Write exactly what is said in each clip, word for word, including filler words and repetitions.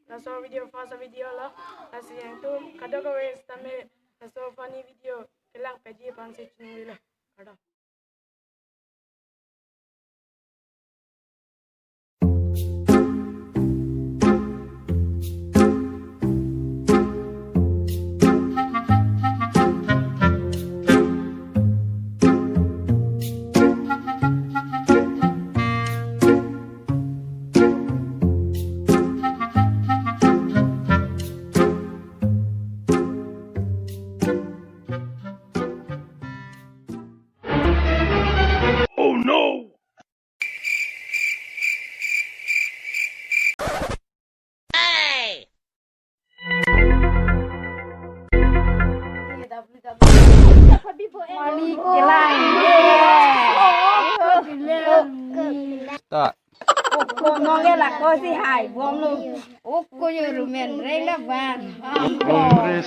Laso video first video lo, lasi nangtum kadokave sitame laso funny video kelang peji aphansi chinilo. Kardom. Oh no! Mani kelang. Ta. Ko nonge la ko si hai bom lo. O ko yo rumen reng la ban. Ko de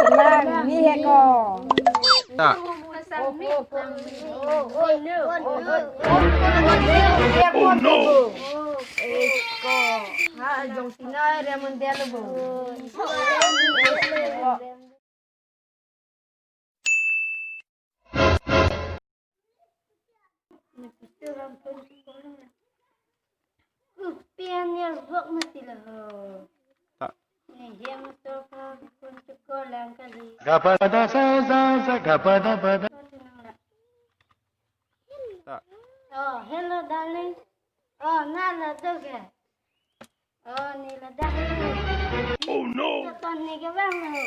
kelang ni he ko. Ta. Oh no. Ko ha jong sinai re mun dia lo bo. Pian ya vok mati lah ho. Ta. Ni dia motor ka kun cukur lang kali. Gapada sa sa sa gapada pada. Ta. Oh, hello darling. Oh, na ladak ke? Oh, ni ladak ke. Oh no. Ton ni ke bang ho.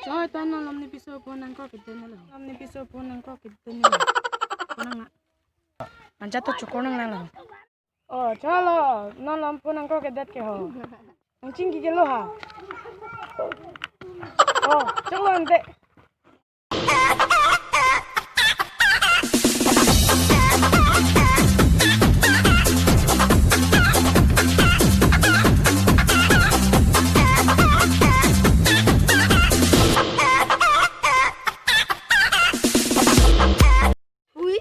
Choi, to non lom ni piso phone nangkok kedet nelo. Lom ni piso phone nangkok kedet nelo. Phone nang na. Anja to chokor nang nang lo. Oh, cholo, non lom phone nangkok kedet ke ho. Nang chingki ke lo ha. Oh, cholo ante. Hui.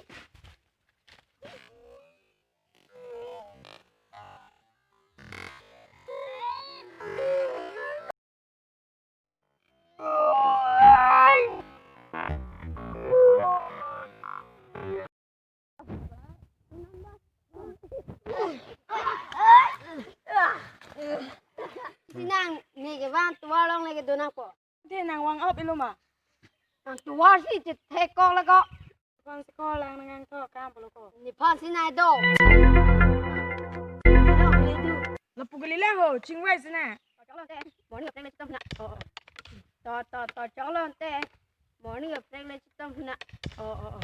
Sinang, ne ke van tuar long ne ke donang po. De nang vang-op ilo ma. Nang tuar si chethe kok le ko. Kon si ko lang nang to kam polo ko. Ni phan sinai do. Lapu kali lang ho, chingvai sinai. Morning aprek le chitom na. Oh, oh. To, to, to, choklo ante. Morning aprek le chitom na. Oh, oh, oh.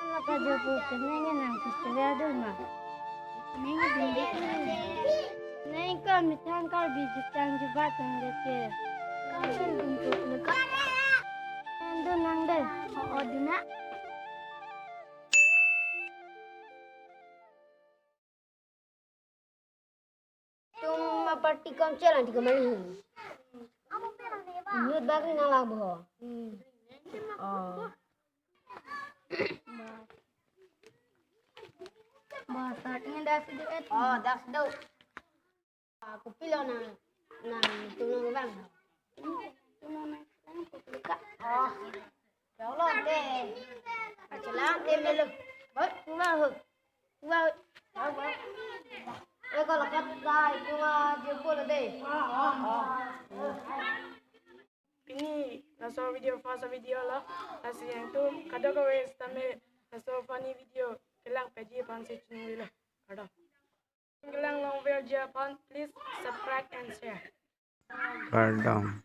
Ala kajopo kenenge nang festival do ma. Kenenge dingde. Neng ka methang Karbi jutang jubat tang de ke. Kami dum tu ne ka. Nang do nang de. Oh, oh, dina. Tum aparty kom chelang di kemali. Inut bak ni nang labo. Oh. Ba, starting das do et. Oh, das do. Aku pilo na, na tulung bang. Tulung na, tulung ka. Oh. Ya Allah, deh. Achelang, deh, melo. Baik, tua ho. Tua ho. Eko lakat dai, tua jempol deh. Pini, laso video first video lo, lasi nangtum kadokave sitame laso funny video kelang peji aphansi chinilo. Kardom. Japan, please subscribe and share. Kardom.